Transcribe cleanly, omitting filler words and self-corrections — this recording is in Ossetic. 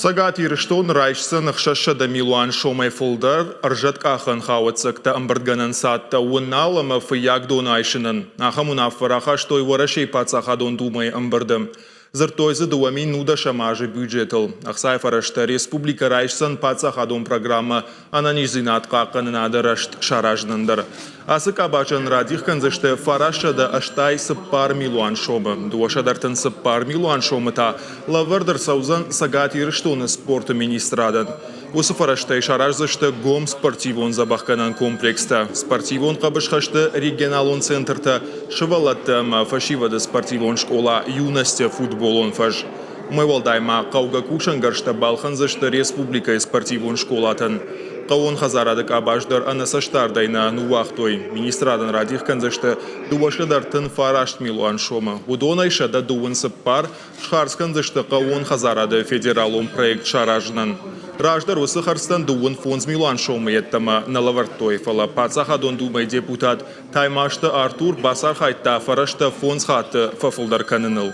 Цӕгат Ирыстон райсдзӕн 600 милуан сомӕй фылдӕр ӕрзӕткъахӕн хауӕццӕгтӕ ӕмбырдгӕнӕн цадтӕ Уынал ӕмӕ Фыййагдоны айсынӕн. Ахӕм уынаффӕ рахастой Уӕрӕсейы Паддзахадон Думӕйы ӕмбырды. Дзырдтой дзы 2010 азы бюджетыл. Ӕхцайы фӕрӕзтӕ республикӕ райсдзӕн паддзахадон программӕ ӕнӕниздзинад хъахъхъӕнынады рӕзт саразынӕн дӕр. Ацы къабазӕн радих кӕндзысты 984 милуан сомы, 234 милуан сомы та лӕвӕрд ӕрцӕудзӕн Цӕгат Ирыстоны спорты министрадӕн. Уыцы фӕрӕзтӕй сараздзысты гом спортивон дзӕбӕхгӕнӕн комплекстӕ, спортивон хъӕбысхӕсты регионалон центртӕ, сывӕллӕтты ӕмӕ фӕсивӕды спортивон скъола «Юность» футболон фӕз. Уымӕй уӕлдай ма хъӕугӕ кусӕнгӕрзтӕ балхӕндзысты республикӕйы спортивон скъолатӕн. Хъӕууон хӕдзарады къабаз дӕр ӕнӕцӕстдардӕй нӕ ныууагътой. Министрадӕн радих кӕндзысты 239 милуан сомы. Уыдонӕй 124 схардз кӕндзысты хъӕууон хӕдзарады федералон проект саразынӕн. Раздӕр уыцы хӕрдзтӕн 25 милуан сомы йеддӕмӕ нӕ лӕвӕрдтой, фӕлӕ Паддзахадон Думӕйы депутат Таймазты Артур бацархайдта фӕрӕзтӕ фондз хатты фӕфылдӕр кӕныныл.